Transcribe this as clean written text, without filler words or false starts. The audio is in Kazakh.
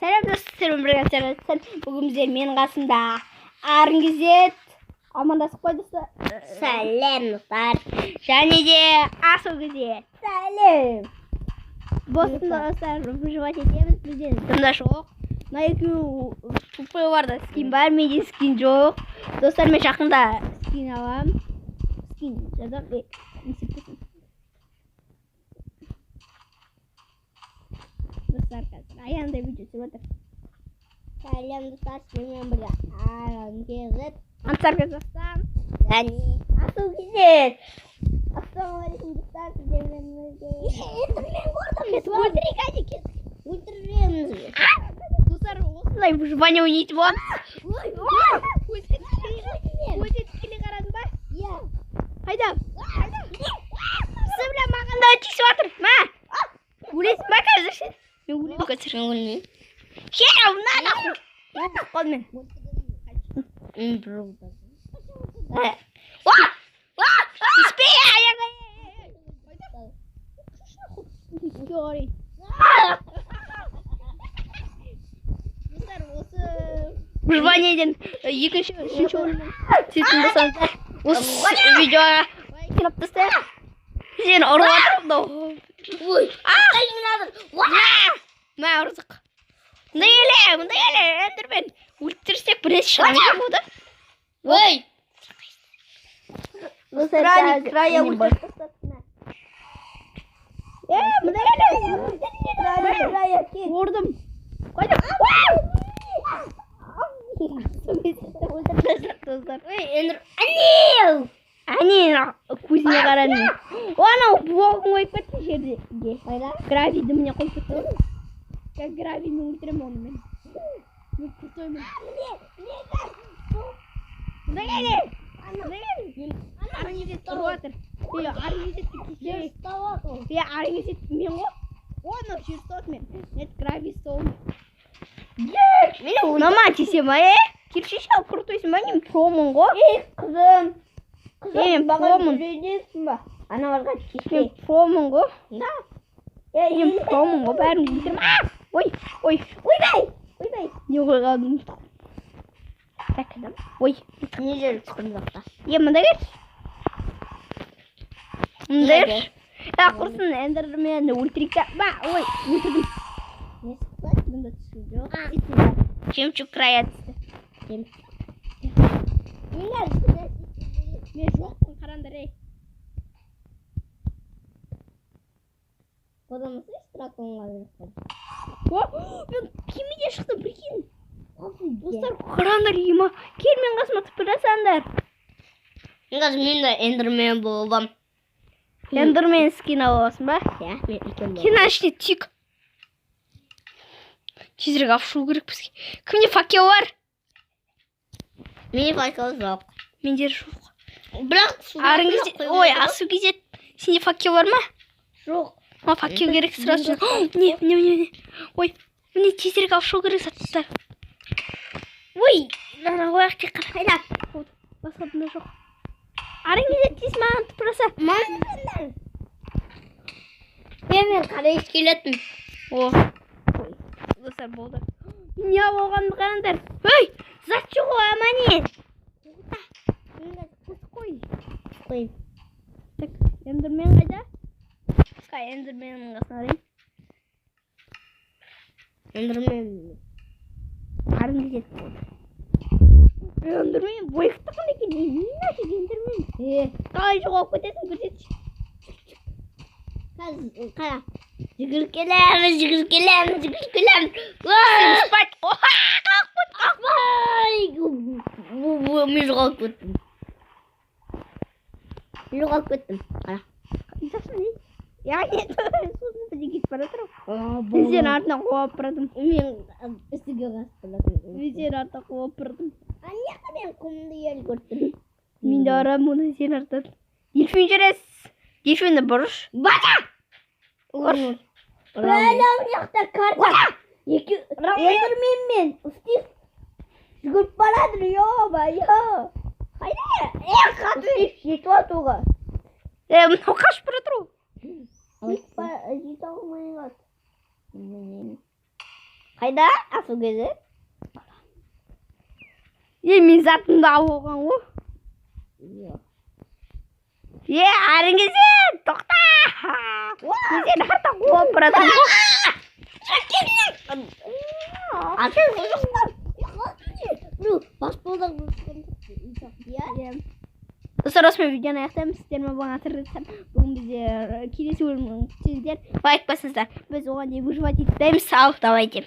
Сәлем, достар, бірге. Бүгін бізде менің қасымда Арынгизет, амандасып қой, достар. Сәлем, достар. Және де Асыл Гизет. Сәлем. Болсын, достар, выживать етеміз, бізде дым жоқ. Мына екеуі тупойларда скин бар, менде скин жоқ. Достар, мен жақында скин аламын. Скин жазамын. Не істеп тұрсың? Достар, қазір Аяндай видео түсіп жатыр. Сәлем, достар. Сіздермен бірге Аран Кезет. Ансар Қазақстан. Және Асыл Кезет. Ассалаумағалейкум, достар. Сіздермен бірге. Мен көрдім. Өлтірейік, әне, кет. Өлтіреміз. Достар, осындай выживание ойнайтын боламыз. Өзі тікелей қарадың ба? Иә. Қайда? Бля, маған да тиісіп жатыр. Мә. Өлесің ба қазір сен? Мен өлемін қазір. Мен өлмеймін. Ше, мына нахуй. Өліп қалдым мен. Уа! Уа! Тиіспе, аяғына. Қарай. Достар, осы выживаниеден екінші, үшінші орыннан түсетін болсаңыздар, осы видеоға лайк қойып тастайық. Сені ұрып жатыр мынау. Ой. Мә, ұрдық. Мында келе, мында келе, эндермен. Өлтірсек бір рет шыға ма болды? Ой. Крайне, края өлтіріп. Е, мында келе. Ұрдым. Қайда? Достар. Ой, Эндер. Әне. Әне, көзіне қарадым. Анау блогын қойып кетті жерде. Қайда? Гравийді міне қойып кетті. Как гравиймен өлтіремін оны мен. Мен крутоймын. Мында келе. Мында келе. Арыңгизет ұрып жатыр. Е, Арыңгизетті кешірейік. Е, Арыңгизет мен ғой. О, мынау жер ұстап мен. Нет, гравий стол. Мынама тисе ма, е? Келші, шал, крутойсың ба? Мен промын ғой. Ей, қызым. Е, мен промын. Үйренесің ба? Аналарға тиіспе. Мен промын ғой. Да. Мен промын ғой, бәрін өлтіремін. А! Ой, ой, Ойбай! Ойбай! Не қойғанымды ұмытып. Так, ой. Не жер түскін жақта? Е, мында келші. Мында Неге? келші. Ә, құрсын, эндерменді өлтірейік та. Ба, ой, өлтірдім. Не шықты? Мында түскен жоқ. А. Жемчуг края түсті. Мен жоқпын, қараңдар, ей. Одан драконға беріп О, мен кемеде шықтым, прикинь. Достар, қараңдар, ема. Кел, мен қасыма тыпырасаңдар. Мен қазір мен де эндермен болдым. Эндермен скин алып аласың ба? Иә, мен үлкен болдым. Кел, ішіне тик. Тезірек алып шығу керек бізге. Кімде факел бар? Менде факел жоқ. Менде жоқ. Бірақ суға Арың. Ой, Асу Кезет. Сенде факел бар ма? Жоқ. Маған факел керек сразу. Не, не, не, не. Ой, міне, тезірек алып шығу керек заттар. Ой, мынаны қояйық тек қана. Қайда? Басқа дым жоқ. Арың Кезет, тез маған тыпыраса. Маған. Мен қарай келетін. О. Ой, достар, болды. Не болғанын қараңдар. Ой, зат жоқ ғой, амани. Қой. Қой. Так, эндермен қайда? Қай, эндерменнің қасына барайын. Эндермен. Арың Кезет болды. Эндермен бойықтаған екен. Не нафиг эндермен? Е, Қалай жоғалып кетесің, көрсетші. қазір қара. Жүгіріп келеміз, жүгіріп келеміз, жүгіріп келеміз. Спать. Қалып кет. Ай, мен жоғалып кеттім. Мен жоғалып кеттім. Қара. Қайдасың, не? Я не, сосын бірдеңе кетіп бара жатыр ғой. Мен сенің артынан қуалап баратырмын. Мен үстіге басып баратырмын. Мен сенің артынан қуалап баратырмын. Ана жақта мен құмды ел көрдім. Мен де барамын оны сенің артынан. Дельфин жүресіз. Дельфинді бұрыш. Бата! Ұрыш. Ана жақта карта. Екі эндермен мен Стив жүгіріп баратыр, ё-моё. Қайда? Е, қатты жетіп алды оға. Е, мынау қашып бара жатыр ғой. Жете алмай қалды. Қайда? Асу кезі? Е, мен затымды алып алған ғой. Жоқ. Е, әріңгезе, тоқта! Мен сені артта қуып бара жатырмын ғой. Асу жоқтан. Ну, баспалдақ. Иә? Достар, осымен видеоны аяқтаймыз. Сіздермен болған Атырғызстан. Бүгін бізде келесі бөлімін күтсеңіздер, лайк басыңыздар. Біз оған дейін выживать етпейміз. Ал, давайте.